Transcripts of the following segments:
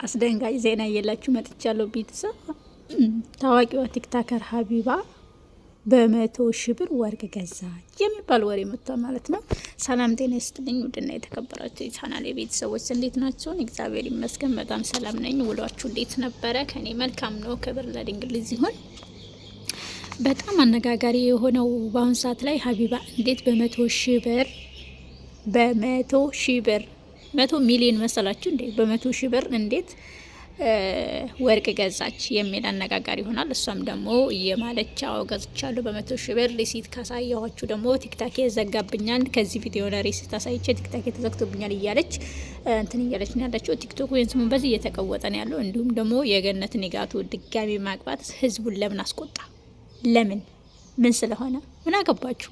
አስደንጋጭ ዜና እየላችሁ መጥቻለሁ። ቤተሰብ፣ ታዋቂዋ TikToker ሀቢባ በ100,000 ብር ወርቅ ገዛች የሚባል ወሬ መጥቷል ማለት ነው። ሰላም ጤና ይስጥልኝ ውድና የተከበራችሁ የቻናል የቤተሰቦች እንዴት ናቸው? እግዚአብሔር ይመስገን በጣም ሰላም ነኝ። ውሏችሁ እንዴት ነበረ? ከኔ መልካም ነው። ክብር ለድንግል ይሁን። በጣም አነጋጋሪ የሆነው በአሁኑ ሰዓት ላይ ሀቢባ እንዴት በ100,000 ብር፣ በ100,000 ብር፣ 100 ሚሊዮን መሰላችሁ እንዴ? በ100,000 ብር እንዴት ወርቅ ገዛች የሚል አነጋጋሪ ይሆናል። እሷም ደግሞ እየማለች አዎ ገዝቻለሁ በ100,000 ብር፣ receipt ካሳየኋችሁ ደግሞ ቲክታኬ ይዘጋብኛል፣ ከዚህ ቪዲዮ ላይ receipt አሳይቼ ቲክታኬ ተዘግቶብኛል እያለች እንትን እያለች ነው ያለችው። ቲክቶክ ወይም ስሙን በዚህ እየተቀወጠ ነው ያለው። እንዲሁም ደግሞ የገነት ንጋቱ ድጋሚ ማግባት ህዝቡን ለምን አስቆጣ? ለምን? ምን ስለሆነ? ምን አገባችሁ?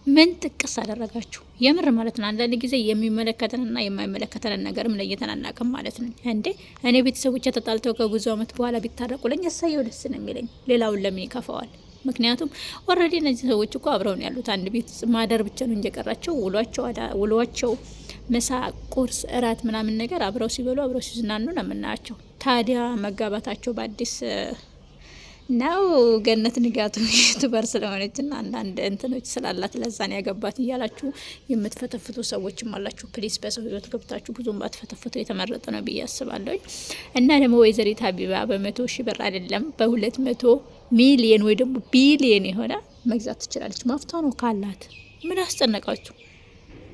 ምን ጥቅስ አደረጋችሁ? የምር ማለት ነው። አንዳንድ ጊዜ የሚመለከተንና የማይመለከተንን ነገርም ለይተን አናውቅም ማለት ነው። እንዴ፣ እኔ ቤተሰቦች ተጣልተው ከብዙ ዓመት በኋላ ቢታረቁ ለኝ እሰየው ደስ ነው የሚለኝ። ሌላውን ለምን ይከፋዋል? ምክንያቱም already እነዚህ ሰዎች እኮ አብረው ነው ያሉት። አንድ ቤት ማደር ብቻ ነው እንጂ የቀራቸው ውሏቸው፣ ምሳ፣ ቁርስ፣ እራት ምናምን ነገር አብረው ሲበሉ አብረው ሲዝናኑ ነው የምናያቸው። ታዲያ መጋባታቸው በአዲስ ነው? ገነት ንጋቱ YouTuber ስለሆነች ና አንዳንድ እንትኖች ስላላት ለዛን ያገባት እያላችሁ የምትፈተፍቱ ሰዎችም አላችሁ። Please በሰው ህይወት ገብታችሁ ብዙም ባትፈተፍቱ የተመረጠ ነው ብዬ አስባለሁ። እና ደግሞ ወይዘሪት ሀቢባ በ100,000 ብር አይደለም በ200 ሚሊየን ወይ ደግሞ ቢሊየን የሆነ መግዛት ትችላለች። ማፍቷ ነው ካላት። ምን አስጨነቃችሁ?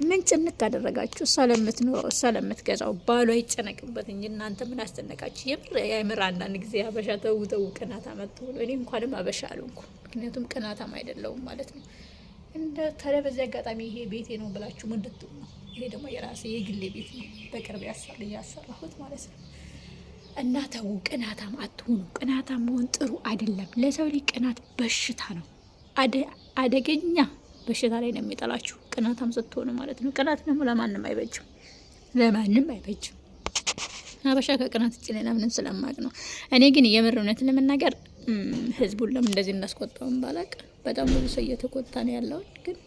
ምን ጭንቅ አደረጋችሁ? እሷ ለምትኖረው እሷ ለምትገዛው ባሏ ይጨነቅበት እንጂ እናንተ ምን አስጨነቃችሁ? የምር የምር አንዳንድ ጊዜ አበሻ ተው ተው ቅናት አመጡ ብሎ እኔ እንኳንም አበሻ አልሆንኩ፣ ምክንያቱም ቅናታም አይደለውም ማለት ነው። እንደ ታዲያ በዚህ አጋጣሚ ይሄ ቤቴ ነው ብላችሁ ምንድትሉ ነው? ይሄ ደግሞ የራሴ የግሌ ቤት ነው፣ በቅርብ ያሰራሁት ማለት ነው። እና ተው ቅናታም አትሁኑ። ቅናታም መሆን ጥሩ አይደለም። ለሰው ልጅ ቅናት በሽታ ነው፣ አደገኛ በሽታ ላይ ነው የሚጠላችሁ ቅናታም ስትሆኑ ማለት ነው። ቅናት ደግሞ ለማንም አይበጅም፣ ለማንም አይበጅም። ሀበሻ ከቅናት ውጭ ሌላ ምንም ስለማቅ ነው። እኔ ግን የምር እውነት ለመናገር ህዝቡን ለምን እንደዚህ እንዳስቆጣውን ባላቅ በጣም ብዙ ሰው እየተቆጣ ነው ያለውን። ግን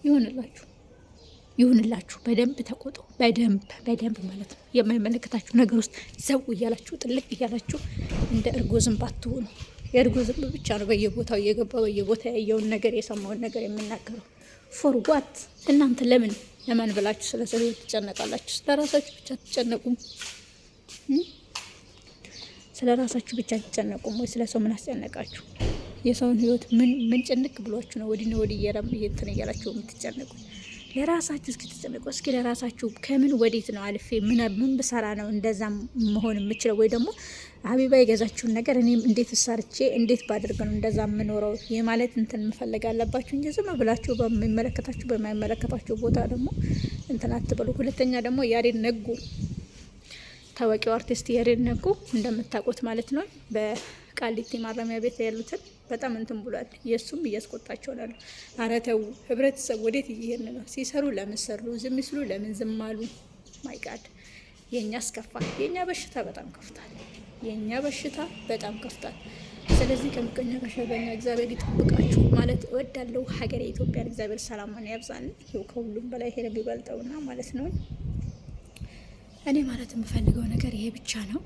ይሁንላችሁ፣ ይሁንላችሁ። በደንብ ተቆጡ፣ በደንብ በደንብ ማለት ነው። የማይመለከታችሁ ነገር ውስጥ ዘው እያላችሁ ጥልቅ እያላችሁ እንደ እርጎ ዝንብ አትሁኑ። የእርጎ ዝንብ ብቻ ነው በየቦታው እየገባ በየቦታ ያየውን ነገር የሰማውን ነገር የሚናገረው። For what? እናንተ ለምን ለማን ብላችሁ ስለ ሰው ትጨነቃላችሁ? ስለ ራሳችሁ ብቻ አትጨነቁም? ስለ ራሳችሁ ብቻ አትጨነቁም ወይ? ስለ ሰው ምን አስጨነቃችሁ? የሰውን ህይወት ምን ምን ጭንቅ ብሏችሁ ነው ወዲህ ወዲህ እንትን እያላችሁ የምትጨነቁት? ለራሳችሁ እስኪ ተጨነቁ። እስኪ ለራሳችሁ ከምን ወዴት ነው አልፌ ምን ምን ብሰራ ነው እንደዛ መሆን የምችለው? ወይ ደግሞ ሀቢባ የገዛችውን ነገር እኔም እንዴት ሰርቼ እንዴት ባደርግ ነው እንደዛ የምኖረው የማለት እንትን መፈለግ አለባችሁ እንጂ ዝም ብላችሁ በሚመለከታችሁ በማይመለከታችሁ ቦታ ደግሞ እንትን አትበሉ። ሁለተኛ ደግሞ ያሬድ ነጉ፣ ታዋቂው አርቲስት ያሬድ ነጉ እንደምታውቁት ማለት ነው፣ በቃሊቲ ማረሚያ ቤት ያሉትን በጣም እንትን ብሏል። የእሱም እያስቆጣቸው ነው። ኧረ ተው ህብረተሰብ፣ ወዴት እየሄድን ነው? ሲሰሩ ለምን ሰሩ? ዝም ሲሉ ለምን ዝም አሉ? My God፣ የእኛ አስከፋ። የእኛ በሽታ በጣም ከፍቷል። የእኛ በሽታ በጣም ከፍቷል። ስለዚህ ከምቀኛ ከሸበኛ እግዚአብሔር ይጠብቃችሁ ማለት እወዳለሁ። ሀገሬ ኢትዮጵያን እግዚአብሔር ሰላሟን ያብዛን። ይኸው ከሁሉም በላይ ይሄ ነው የሚበልጠውና ማለት ነው። እኔ ማለት የምፈልገው ነገር ይሄ ብቻ ነው።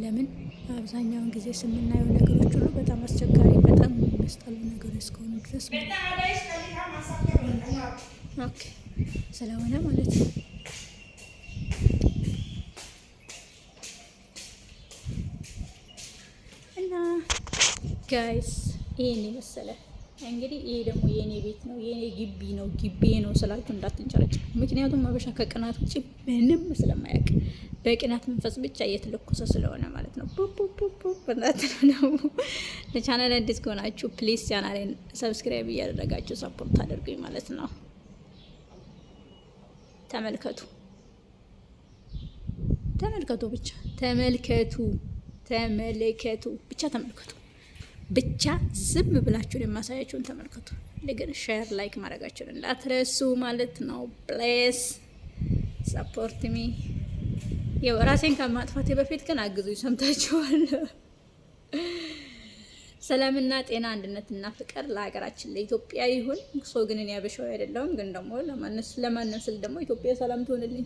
ለምን አብዛኛውን ጊዜ ስምናየው ነገሮች ሁሉ በጣም አስቸጋሪ፣ በጣም የሚያስጠሉ ነገሮች እስከሆኑ ድረስ okay ስለሆነ ማለት ነው። እና guys ይሄን የመሰለ እንግዲህ ይሄ ደግሞ የኔ ቤት ነው፣ የኔ ግቢ ነው፣ ግቢ ነው ስላችሁ እንዳትንጨረጭ። ምክንያቱም አበሻ ከቅናት ውጭ ምንም ስለማያውቅ በቅናት መንፈስ ብቻ እየተለኮሰ ስለሆነ ማለት ነው። ፑ ነው። ለቻናል አዲስ ከሆናችሁ please ቻናሌን subscribe እያደረጋችሁ support አድርጉኝ ማለት ነው። ተመልከቱ፣ ተመልከቱ፣ ብቻ ተመልከቱ፣ ተመልከቱ፣ ብቻ ተመልከቱ። ብቻ ዝም ብላችሁን የማሳያችሁን ተመልከቱ። ግን share like ማድረጋችሁን እንዳትረሱ ማለት ነው። Please support me። ያው ራሴን ከማጥፋቴ በፊት ግን አግዙኝ። ሰምታችኋል። ሰላምና ጤና አንድነትና ፍቅር ለሀገራችን ለኢትዮጵያ ይሁን። So ግን እኔ አበሻዊ አይደለሁም፣ ግን ደግሞ ለማንም ስል ደግሞ ኢትዮጵያ ሰላም ትሆንልኝ።